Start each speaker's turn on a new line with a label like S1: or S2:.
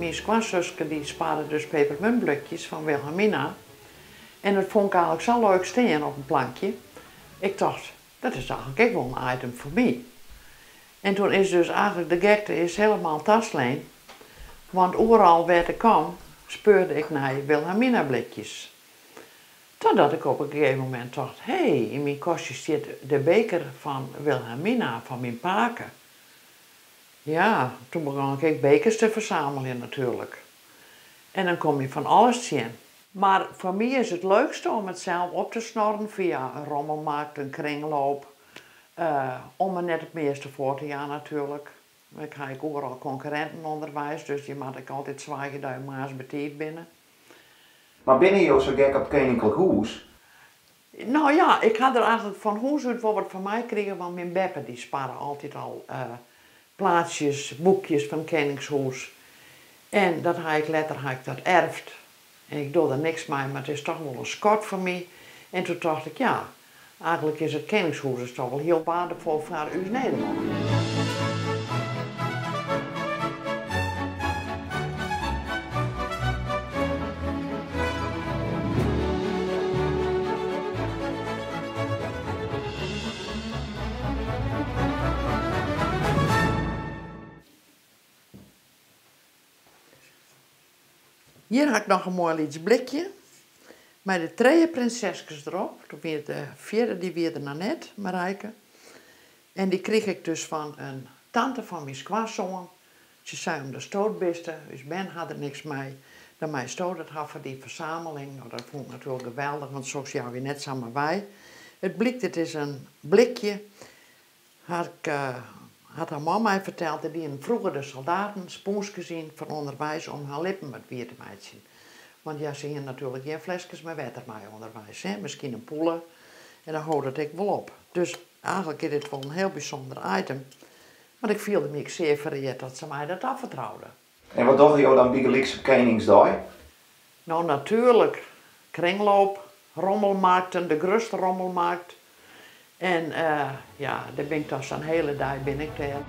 S1: Myn skoansuske dy sparre dus pepermuntblikjes fan Wilhelmina en dat fûn ik eigentlik sa leuk stean op in plankje. Ik tocht, dat is eigentlik ek wol in item foar my. En toen is dus eigentlik de gekte is helemaal taslein, want oeral wêr't ik kaam speurde ik nei Wilhelmina blikjes. Totdat ik op in gegeven momint tocht, hé, yn myn kastje stiet de beker fan Wilhelmina fan myn pake. Ja, toen begûn ik ek bekers te fersameljen natuerlik. En dan komme je fan alles tsjin. Mar foar my is it leukste om it sels op te snorren fia in rommelmarkt, in kringloop. Om my net it measte foar te jaan natuerlik. Ik ha ek oeral konkurrinten ûnderweis, dus dy moat ik altyd soargje dat je moarns betiid binne.
S2: Mar binne jo sa gek op it Keninklik Hûs?
S1: No ja, ik ha der eigentlik fan hûs út wol wat fan meikrigen, want myn beppe dy sparre altyd al plaatsjes, boekjes fan it Keningshûs. En dat ha ik letter ha ik dat erfd. En ik doch der niks mei, mar it is toch wol in skat foar my. En toen tocht ik, ja, eigentlik is it Keningshûs is toch wol hiel waardefol foar ús Nederlân. Hjir ha ik noch in moai lyts blikje mei de trije prinseskes derop. Toen wie de fjirde, dy wie der noch net, Marijke. En dy krige ik dus fan in tante fan myn skoansoan. Se sei, omdatsto it biste, ús bern ha der niks mei, dan meisto dat ha foar dyn fersameling. No, dat fûn ik natuerlik geweldich, want soks jouwe je net samar wei. It blykt, it is in blikje. Hat ik, hat har man my ferteld, dêr dienen froeger de soldaten spûnskes yn foar ûnderweis om har lippen wat wiet te meitsjen. Want ja, se hienen natuerlik gjin fleskes mei wetter mei ûnderweis, hè, miskien in pûle en dan hold it ek wol op. Dus eigentlik is dit wol in hiel bysûnder item. Mar ik fielde my ek sear fereard dat se my dat tafertroude.
S2: En wat dogge jo dan bygelyks op Keningsdei?
S1: No natuerlik kringloop, rommelmarkten, de grutste rommelmarkt. En ja, dêr bin ik dan sa'n hiele dei bin ik dêr.